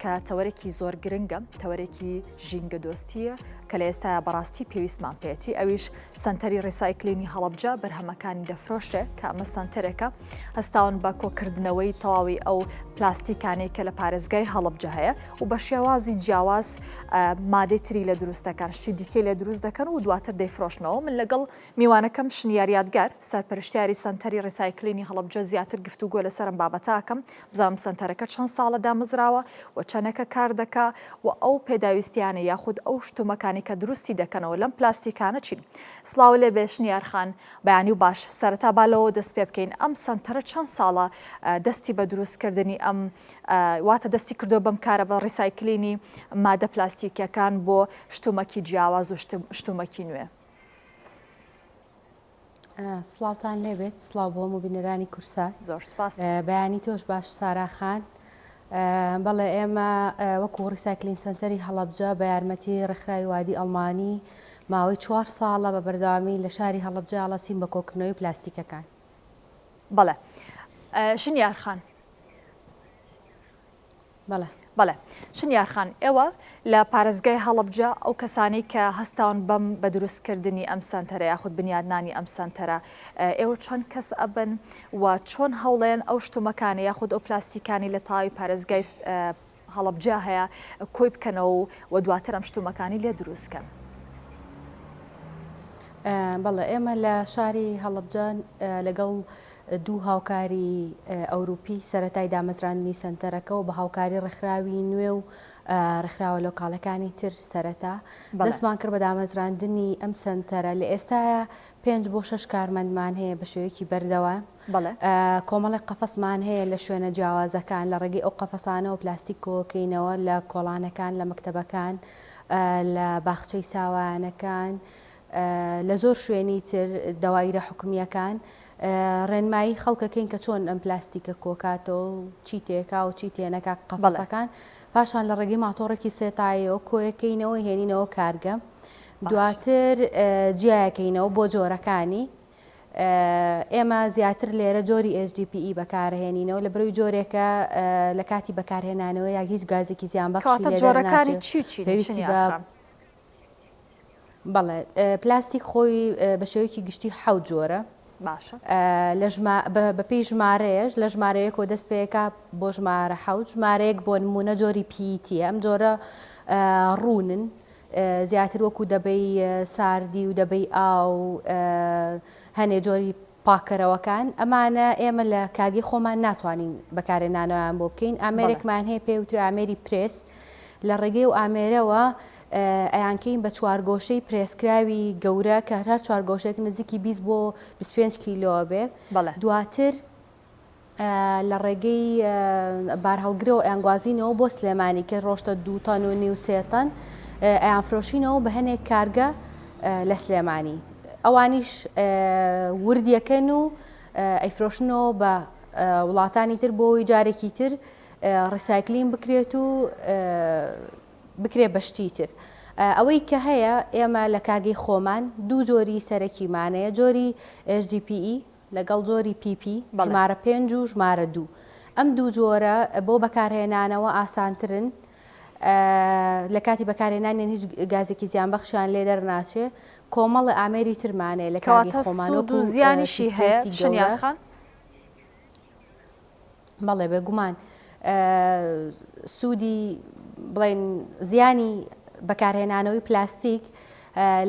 کە تەوەرێکی زۆر گرنگە، تەوەرێکی ژینگەدۆستییە کە لە ئێستایا بەڕاستی پێویستمان پێیەتی، ئەویش سەنتەری ڕیسایکلینی هەڵەبجە بەرهەمەکانی دەفرۆشێ کە ئەمە سەنتەرێکە هەستاون بە کۆکردنەوەی تەواوی ئەو پلاستیکانەی کە لە پارێزگای هەڵەبجە هەیە و بە شێوازی جیاواز مادەی تری لە دروست دەکەن، شتی دیکەی لێ دروست دەکەن و دواتر دەیفرۆشنەوە. من لەگەڵ میوانەکەم شنیار یادگار، سەرپەرشتیاری سەنتەری ڕیسایکلینی هەڵەبجە زیاتر گفتوگۆ لەسەر ئەم بابەتە ئەکەم، بزانم سەنتەرەکە چەند ساڵە دامەزراوە و چەندێکە کار دەکا و ئەو پێداویستیانە یاخود ئەو شتومەکانەی کە دروستی دەکەنەوە لەم پلاستیکانە چین؟ سڵاو لێبێ شنیار خان، بەیانی و باش، سەرەتا با لەوەوە دەست پێ بکەین ئەم سەنتەرە چەند ساڵە دەستی بە دروستکردنی ئەم واتە دەستی کردووە بەم کارە بە ڕیسایکلینی مادە پلاستیکیەکان بۆ شتومەکی جیاواز و شتومەکی نوێ؟ سڵاوتان لێبێت سڵاو بۆ هەموو بینەرانی کورسات زۆر سپاس بەیانی تۆش باش سارا خان بەڵێ ئێمە وەکو ڕیسایکلین سەنتەری هەڵەبجە بە یارمەتی ڕێکخراوی وادی ئەڵمانی ماوەی چوار ساڵە بە بەردەوامی لە شاری هەڵەبجە هەڵەسین بە کۆکردنەوەی پلاستیکەکان. بەڵێ شنیار خان. بەڵێ. بەڵێ شنیار خان ئێوە لە پارێزگای هەڵەبجە ئەو کەسانەی کە هەستاون بەم بە دروستکردنی ئەم سەنتەرە یاخود بنیادنانی ئەم سەنتەرە ئێوە چەند کەس ئەبن و چۆن هەوڵێن ئەو شتومەکانە یاخود ئەو پلاستیکانی لە تەواوی پارێزگای هەڵەبجە هەیە کۆی بکەنەوە و دواتر ئەم شتومەکانی لێ دروست کەن؟ بەڵێ ئێمە لە شاری هەڵەبجە لەگەڵ دوو هاوکاری ئەوروپی سەرەتای دامەزراندنی سەنتەرەکە و بە هاوکاری ڕێکخراوی نوێ و ڕێکخراوە لۆکاڵەکانی تر سەرەتا دەستمان کرد بە دامەزراندنی ئەم سەنتەرە. لە ئێستایا پێنج بۆ شەش کارمەندمان هەیە بە شێوەیەکی بەردەوام. کۆمەڵێک قەفەسمان هەیە لە شوێنە جیاوازەکان، لە ڕێگەی ئەو قەفەسانەوە پلاستیک کۆکەینەوە لە کۆڵانەکان، لە مەکتەبەکان، لە باخچەی ساوایانەکان، لە زۆر شوێنی تر دەوایرە حکومییەکان ڕێنمایی خەڵکەکەین کە چۆن ئەم پلاستیکە کۆکاتەوە و چی تێکا و چی تێنەکا قەفەسەکان پاشان لە ڕێگەی ماتۆڕێکی سێتایەوە کۆیەکەینەوە هێنینەوە کارگە دواتر جیایەکەینەوە بۆ جۆرەکانی ئێمە زیاتر لێرە جۆری HDPE بەکارهێنینەوە لە بەرەوەی جۆرێکە لە کاتی بەکارهێنانەوە یا هیچ گازێکی زیانبەخشی کەواتە لێ جۆرەکانی دەرناچێ چی و چین پێویستی شنیار بە خان؟ بەڵێ پلاستیک خۆی بە شێوەیەکی گشتی حەوت جۆرە. باشە. لە ژما بە پێی ژمارەیەش لە ژمارە یەکەوە دەست پێکا بۆ ژمارە حەوت ژمارە یەک بۆ نموونە جۆری PET ئەم جۆرە ڕوونن زیاتر وەکو دەبەی ساردی و دەبەی ئاو هەنێ جۆری پاککەرەوەکان، ئەمانە ئێمە لە کارگەی خۆمان ناتوانین بەکارهێنانەوەیان بۆ بکەین، ئامێرێکمان هەیە پێی وترێ ئامێری پرێس، لە ڕێگەی ئەو ئامێرەوە ئەیانکەین بە چوارگۆشەی پرێسکراوی گەورە کە هەر چوارگۆشەیەک نزیکی 20 بۆ 25 کیلۆ بێ، دواتر لە ڕێگەی بارهەڵگرەوە ئەیانگوازینەوە بۆ سلێمانی کە ڕۆشتە دوو تەن و نیو سێ تەن ئەیانفرۆشینەوە بە هەنێک کارگە لە سلێمانی ئەوانیش وردیەکەن و ئەیفرۆشنەوە بە وڵاتانی تر بۆی جارێکی تر ڕیسایکلین بکرێت و بکرێت بە شتی تر. ئەوەی کە هەیە ئێمە لە کارگەی خۆمان دوو جۆری سەرەکیمانەیە جۆری HDPE لەگەڵ جۆری PP، ژمارە پێنج و ژمارە دوو. ئەم دوو جۆرە بۆ بەکارهێنانەوە ئاسانترن، لە کاتی بەکارهێنانیان هیچ گازێکی زیانبەخشیان لێ دەرناچێ. کۆمەڵێ ئامێری ترمان هەیە لە کارگەی کەواتە خۆمان سوود وەکو و زیانیشی هەیە پرێسی شنیار گەورە. خان؟ بەڵێ بێگومان سوودی بڵێن زیانی بەکارهێنانەوەی پلاستیک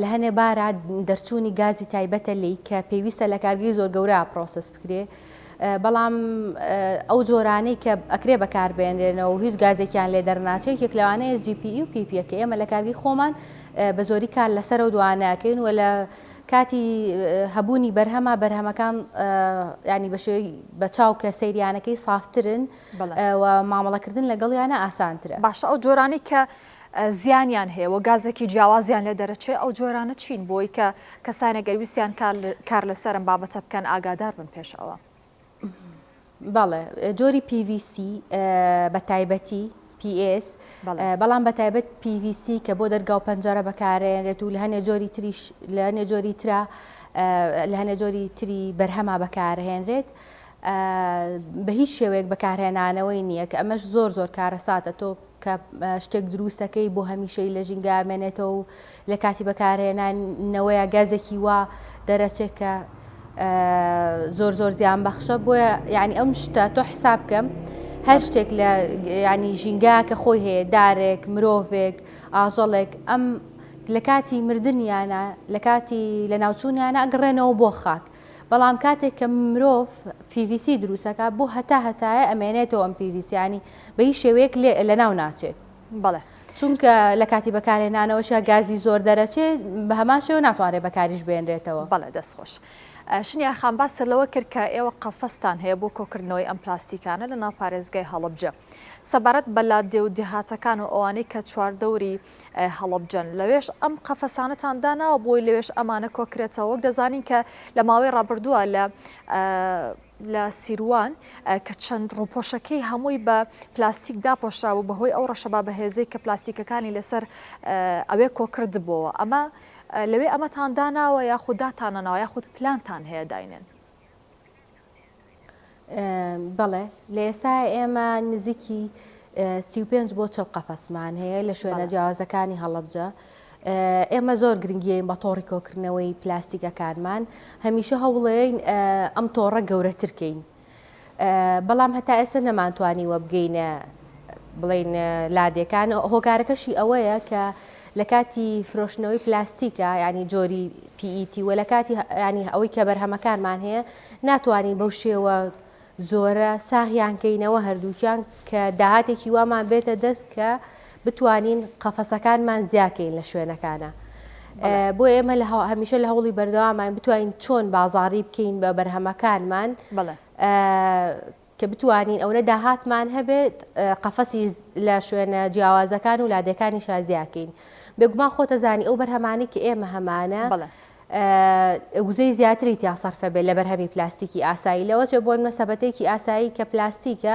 لە هەنێ بارا دەرچوونی گازی تایبەتە لی کە پێویستە لە کارگەی زۆر گەورە پرۆسس بکرێ بەڵام ئەو جۆرانەی کە ئەکرێ بەکاربێنرێنەوە و هیچ گازێکیان لێ دەرناچێت یەک لەوانەیە HDPE و PP کە ئێمە لە کارگەی خۆمان بە زۆری کار لەسەر ئەو دوانەکەین و لە کاتی هەبوونی بەرهەمە بەرهەمەکان ینی بە شێوەی بە چاو کە سەیریانەکەی سافترن و مامەڵەکردن لەگەڵیانە ئاسانترە. باشە ئەو جۆرانەی کە زیانیان هەیە و گازێکی جیاوازیان لێ دەرەچێ ئەو جۆرانە چین بۆی کە کەسانێک گەر ویستیان کار لەسەر ئەم بابەتە بکەن ئاگادار بن پێش ئەوە؟ بەڵێ جۆری PVC بە تایبەتی PS بەڵام بە تایبەت PVC کە بۆ دەرگا و پەنجەرە بەکارێنرێت و لە هەنێ جۆری تریش لە هەنێ جۆری ترا لە هەنێ جۆری تری بەرهەما بەکارهێنرێت بە هیچ شێوەیەک بەکارهێنانەوەی نییە کە ئەمەش زۆر زۆر کارەساتە تۆ. کە شتێک دروستەکەی بۆ هەمیشەی لە ژینگە ئەمێنێتەوە و لە کاتی بەکارهێنانەوەیە گازێکی وا دەرەچێت کە زۆر زۆر زیان بەخشە بۆیە یعنی ئەم شتە تۆ حساب بکەم هەر شتێک لە ینی ژینگە کە خۆی هەیە دارێک مرۆڤێک ئاژەڵێک ئەم لە کاتی مردنیانە لە کاتی لە ناوچوونیانە ئەگەڕێنەوە بۆ خاک بەڵام کاتێک کە مرۆڤ PVC دروستەکە بۆ هەتا هەتایە ئەمێنێتەوە ئەم PVC ینی بە هیچ شێوەیەک لێ لەناو ناچێت. بەڵێ. چونکە لە کاتی بەکارهێنانەوەشیا گازی زۆر دەرەچێت بە هەمان شێوە ناتوانرێت بەکاریش بێنرێتەوە. بەڵێ دەست خۆش. شنیار خان باست لەوە کرد کە ئێوە قەفەستان هەیە بۆ کۆکردنەوەی ئەم پلاستیکانە لە ناو پارێزگای هەڵەبجە. سەبارەت بە لادێ و دێهاتەکان و ئەوانەی کە چواردەوری هەڵەبجەن لەوێش ئەم قەفەسانەتان داناوە بۆی لەوێش ئەمانە کۆکرێتەوە وەک دەزانین کە لە ماوەی ڕابردووە لە لە سیروان کە چەند ڕووپۆشەکەی هەمووی بە پلاستیک داپۆشرابوو بەهۆی ئەو ڕەشەبا بەهێزەی کە پلاستیکەکانی لەسەر ئەوێ کۆکردبۆوە ئەمە لەوێ ئەمەتان داناوە یاخود داتانەناوە یاخود پلانتان هەیە داینێن؟ بەڵێ لە ئێستا ئێمە نزیکی 35 بۆ 40 قەفەسمان هەیە لە شوێنە جیاوازەکانی هەڵەبجە. ئێمە زۆر گرنگیین بە تۆڕی کۆکردنەوەی پلاستیکەکانمان هەمیشە هەوڵێین ئەم تۆڕە گەورەترکەین بەڵام هەتا ئێستا نەمانتوانیوە بگەینە بڵین لادێکان هۆکارەکەشی ئەوەیە کە لە کاتی فرۆشتنەوەی پلاستیکە ینی جۆری PET و لە کاتی ینی ئەوەی کە بەرهەمەکانمان هەیە ناتوانین بەو شێوە زۆرە ساغیان کەینەوە هەردووکیان کە داهاتێکی وامان بێتە دەست کە بتوانین قەفەسەکانمان زیاکەین لە شوێنەکانە. بۆ ئێمە لە هەمیشە لە هەوڵی بەردەوامان بتوانین چۆن بازاری بکەین بە بەرهەمەکانمان کە بتوانین ئەونە داهاتمان هەبێت قەفەسی لە شوێنە جیاوازەکان و لادێکانی شازیاکەین بێگومان خۆتەزانی ئەو بەرهەمانی کە ئێمە هەمانە وزەی زیاتری تیا سەرفە بێت لە بەرهەمی پلاستیکی ئاسایی لەوەچێ بۆ نمە سەبەتێکی ئاسایی کە پلاستیکە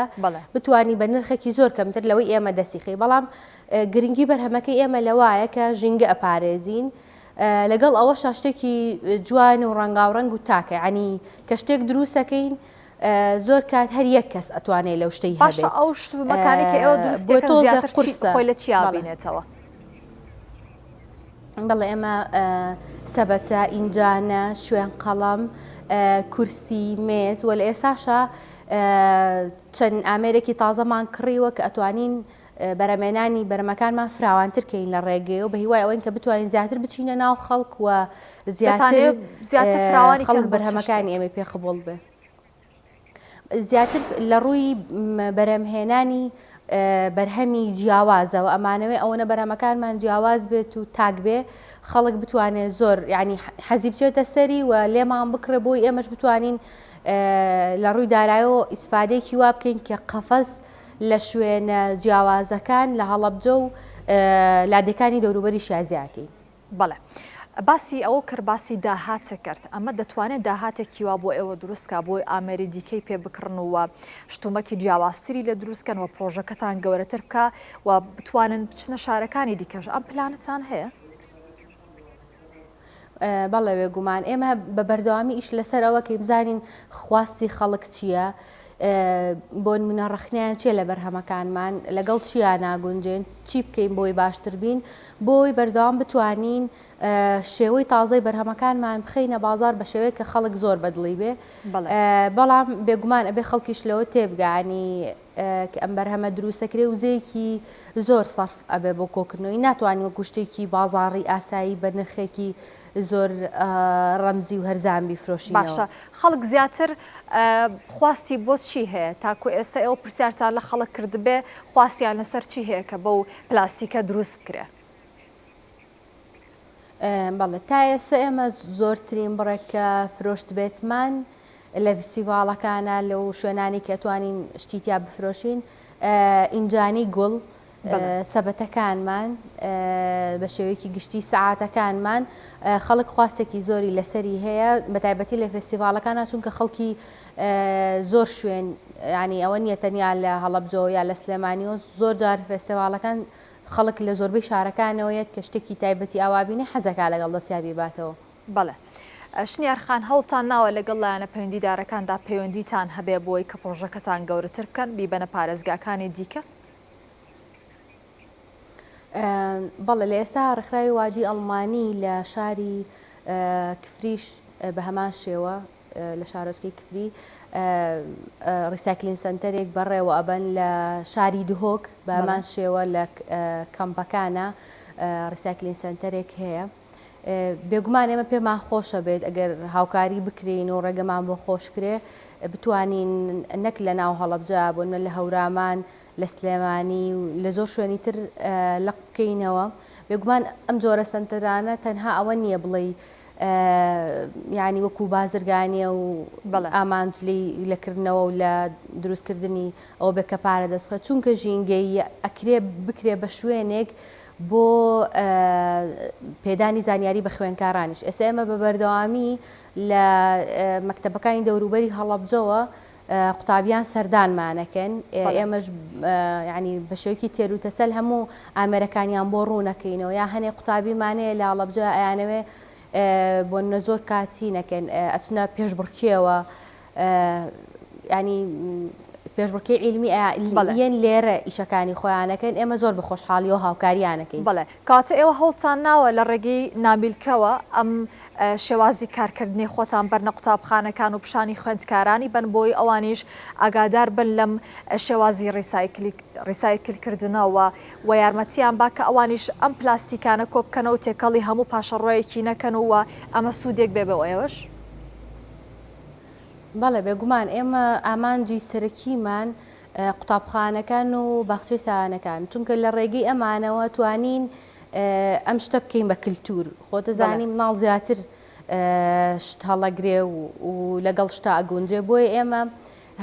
بتانی بە نرخێکی زۆر کەمتر لەوەی ئێمە دەسیخی بەڵام گرنگی بەرهەمەکەی ئێمە لەوایە کە ژینگە ئەپارێزین لەگەڵ ئەوە شاشتێکی جوان و ڕەنگاوڕەنگ و تاکە ینی کە شتێک دروستەکەین زۆر کات هەر یەک کەس ئەتوانێت لەو شتەی باشە ئەو شت و مەکانی کە ئێوە دروست دەکەن زیاتر خۆی لە چیا بینێتەوە؟ بەڵێ ئێمە سەبەتە، ئینجانە، شوێن قەڵەم، کورسی، مێز و لە ئێساشا چەند ئامێرێکی تازەمان کڕیوە کە ئەتوانین بەرەمێنانی بەرەمەکانمان فراوانتر کەین لە ڕێگەی و بە هیوای ئەوەین کە بتوانین زیاتر بچینە ناو خەڵک و زیاتر زیاتر فراوانی خەڵک بەرهەمەکانی ئێمەی پێ قبوڵ بێ. زیاتر لە ڕووی بەرهەمهێنانی بەرهەمی جیاوازەوە ئەمانەوێ ئەوەنە بەرهەمەکانمان جیاواز بێت و تاک بێ خەڵک بتوانێت زۆر ینی حەزی بچێتە سەری و لێمان بکڕێ بۆی ئێمەش بتوانین لە ڕووی دارایەوە ئیسفادەیەکی وا بکەین کە قەفەز لە شوێنە جیاوازەکان لە هەڵەبجە و لادێکانی دەوروبەری شازیاکەین. بەڵێ. باسی ئەوە کرد باسی داهات کرد ئەمە دەتوانێت داهاتێکی وا بۆ ئێوە دروست کا بۆی ئامێری دیکەی پێ بکڕن و شتومەکی جیاوازتری لێ دروست کەن و پڕۆژەکەتان گەورەتر بکا و بتوانن بچنە شارەکانی دیکەش ئەم پلانەتان هەیە؟ بەڵێ بێگومان ئێمە بە بەردەوامی ئیش لەسەر ئەوە کەین بزانین خواستی خەڵک چییە بۆ نمونە ڕەخنەیان چیە لە بەرهەمەکانمان لەگەڵ چیا ناگونجێن چی بکەین بۆی باشتر بین بۆی بەردەوام بتوانین شێوەی تازەی بەرهەمەکانمان بخەینە بازار بە شێوەیەک کە خەڵک زۆر بەدڵی بێ بەڵام بێگومان ئەبێ خەڵکیش لەوە تێبگانی کە ئەم بەرهەمە دروستەکرێ وزەیەکی زۆر سەرف ئەبێ بۆ کۆکردنەوەی ناتوانانی وەکو شتێکی بازاڕی ئاسایی بە نرخێکی زۆر ڕەمزی و هەرزان بیفرۆشینەوە. باشە خەڵک زیاتر خواستی بۆ چی هەیە تاکو ئێستا ئێوە پرسیارتان لە خەڵک کردبێ خواستیان لەسەر چی هەیە کە بەو پلاستیکە دروست بکرێ؟ بەڵێ تا ئێستا ئێمە زۆرترین بڕێک کە فرۆشتبێتمان لە فیستیڤاڵەکانە لەو شوێنانی کە توانین شتی تیا بفرۆشین ئینجانی گوڵ سەبەتەکانمان بە شێوەیەکی گشتی سەعاتەکانمان خەڵک خواستێکی زۆری لەسەری هەیە بەتایبەتی لە فێستیڤاڵەکانە چونکە خەڵکی زۆر شوێن ینی ئەوە نییە تەنیا لە هەڵەبجەوە یا لە سلێمانیەوە زۆر جار فێستیڤاڵەکان خەڵک لە زۆربەی شارەکانەوە یەت کە شتێکی تایبەتی ئاوا بینێ حەزەکا لەگەڵ دەستیا بیباتەوە. بەڵێ. شنیار خان هەوڵتان ناوە لەگەڵ لایەنە پەیوەندیدارەکاندا پەیوەندیتان هەبێ بۆی کە پڕۆژەکەتان گەورەتر بکەن بیبەنە پارێزگاکانی دیکە؟ بەڵێ لە ئێستا ڕێکخراوی وادی ئەڵمانی لە شاری کفریش بە هەمان شێوە لە شارۆچکەی کفری recycling سەنتەرێک بەڕێوە ئەبەن لە شاری دهۆک بە هەمان شێوە لە کەمپەکانە recycling سەنتەرێک هەیە. بێگومان ئێمە پێمان خۆشە بێت ئەگەر هاوکاری بکرێین و ڕێگەمان بۆ خۆشکرێ بتوانین نەک لە ناو هەڵەبجە بۆ لە هەورامان لە سلێمانی و لە زۆر شوێنی تر لەق بکەینەوە. بێگومان ئەم جۆرە سەنتەرانە تەنها ئەوە نییە بڵێی یانی وەکو بازرگانیە و ئامانج لێی لە کردنەوە و لە دروستکردنی ئەوە بێت کە پارە دەست بخات چونکە ژینگەییە ئەکرێ بکرێ بە شوێنێک بۆ پێدانی زانیاری بە خوێنکارانیش ئێستا ئێمە بە بەردەوامی لە مەکتەبەکانی دەوروبەری هەڵەبجەوە قوتابیان سەردانمانەکەن ئێمەش یانی بە شێوەیەکی تێروتەسەل هەموو ئامێرەکانیان بۆ ڕوونەکەینەوە یا هەنێ قوتابیمانەیە لە هەڵەبجە ئەیانەوێ بۆ نمونە زۆر کاتی نەکەن ئەچنە پێشبڕکێوە ینی پێشبڕکێی عیلمی یەن لێرە ئیشەکانی خۆیانەکەن ئێمە زۆر بە خۆشحاڵیەوە هاوکاریانەکەین. بەڵێ کەواتە ئێوە هەوڵتان ناوە لە ڕێگەی نامیلکەوە ئەم شێوازی کارکردنی خۆتان بەرنە قوتابخانەکان و پیشانی خوێندکارانی بەن بۆی ئەوانیش ئاگادار بن لەم شێوازی recycle کردنەوە و یارمەتیان با کە ئەوانیش ئەم پلاستیکانە کۆبکەنەوە و تێکەڵی هەموو پاشەڕۆیەکی نەکەن و ئەمە سوودێک بێ بۆ ئێوەش؟ بەڵێ بێگومان ئێمە ئامانجی سەرەکیمان قوتابخانەکان و باخچەی سایانەکان چونکە لە ڕێگەی ئەمانەوە توانین ئەم شتە بکەین بە کللتور خۆتەزانی مناڵ زیاتر شت هەڵەگرێ و لەگەڵ شتا ئەگونجێ بۆیە ئێمە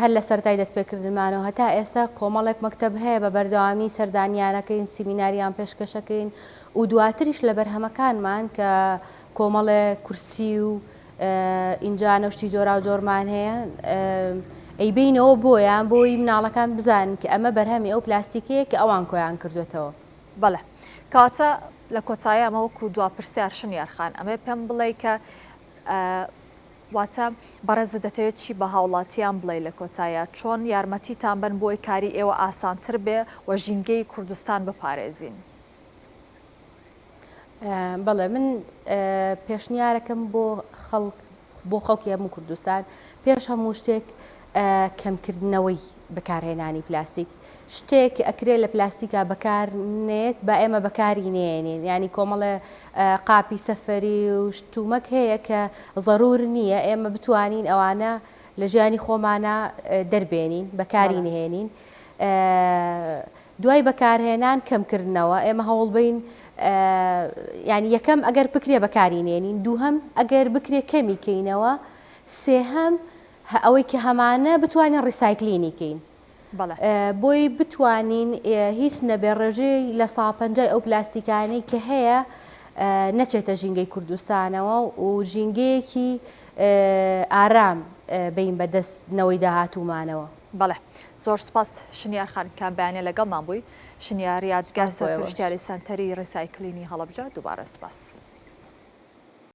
هەر لە سەرای دەستپێکردنمانەوە هەتا ئێستا کۆمەڵێک مەکتب هەیە بە بەردەوامی سەردانیانەکەین سیمیناریان پێشکەشەکەین و دواتریش لە بەرهەمەکانمان کە کۆمەڵێ کورسی و ئینجا شتی جۆراوجۆرمان هەیە ئەیبەینەوە بۆیان بۆی مناڵەکان بزانن کە ئەمە بەرهەمی ئەو پلاستیکەیە کە ئەوان کۆیان کردوێتەوە. بەڵێ کەواتە لە کۆتایی ئەمە وەکو دوا پرسیار شنیار خان ئەمێ پێم بڵێ کە واتە بەڕێزت دەتەوێت چی بە هاوڵاتیان بڵێ لە کۆتایە چۆن یارمەتیتان بن بۆی کاری ئێوە ئاسانتر بێ و ژینگەی کوردستان بپارێزین؟ بەڵێ من پێشنیارەکەم بۆ خەڵک بۆ خەڵکی هەموو کوردستان پێش هەموو شتێک کەمکردنەوەی بەکارهێنانی پلاستیک شتێک ئەکرێ لە پلاستیکا بەکار نێت با ئێمە بەکاری نێنین ینی کۆمەڵێ قاپی سەفەری و شتومەک هەیە کە ضرور نییە ئێمە بتوانین ئەوانە لە ژیانی خۆمانە دەربێنین بەکاری نهێنین دوای بەکارهێنان کەمکردنەوە، ئێمە هەوڵبەین یانی یەکەم ئەگەر بکرێ بەکاری نێنین، دووهەم ئەگەر بکرێ کەمی کەینەوە، سێهەم ئەوەی کە هەمانە بتوانین recycling ی کەین. بۆی بتوانین هیچ نەبێ ڕێژەی لە سا پەنجای ئەو پلاستیکانەی کە هەیە نەچێتە ژینگەی کوردستانەوە و ژینگەیەکی ئارام بین بە دەست نەوەی داهاتوومانەوە. بەڵێ زۆر سوپاس شنیار خان کە بەیانە لەگەڵمان بووی شنیار یادگار سوپاس بۆ ئێوەش. سەرپەرشتیاری سەنتەری recycling ی هەڵەبجە دووبارە سوپاس.